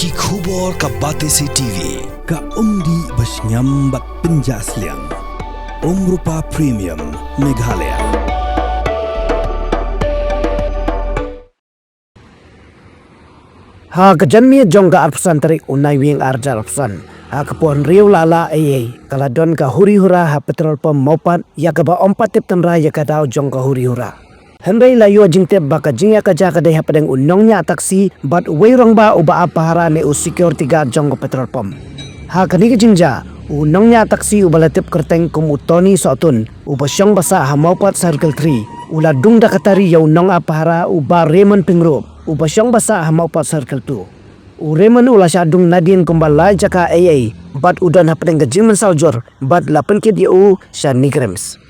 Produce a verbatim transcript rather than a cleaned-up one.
Ki khubor ka Batesi T V, ka umdih ba shngiam bad pynjah sliang. Umrupa Premium, Meghalaya. Ha ka janmiet jong ka arphew san tarik u Naiwieng arhajar arphew san, ha ka por hynriew la lah eiei, ka la don ka huri hura ha petrol pump Mawpat, ïa kaba ym pat tip tynrai ïa ka daw jong ka huri hura. Hynrei la ïoh jingtip ba ka jingïakajia ka dei hapdeng u nongñiah taksi bad uwei u rangbah uba ap pahara ne u security guard jong ka petrol pump. Ha kane ka jingjia, u nongñiah taksi uba la tip kyrteng kum u Tony Sohtun, uba shong ba sah ha Mawpat Circle three, u la dung da ka tari ïa u nongap pahara u Bah Raymond Pyngrope, uba shong ba sah ha Mawpat Circle two. U Raymond u la shah dung nadien kumba lai jaka eiei, bad u don hapdeng ka jingmynsaw jur, bad la pynkit ïa u sha NEIGRIHMS.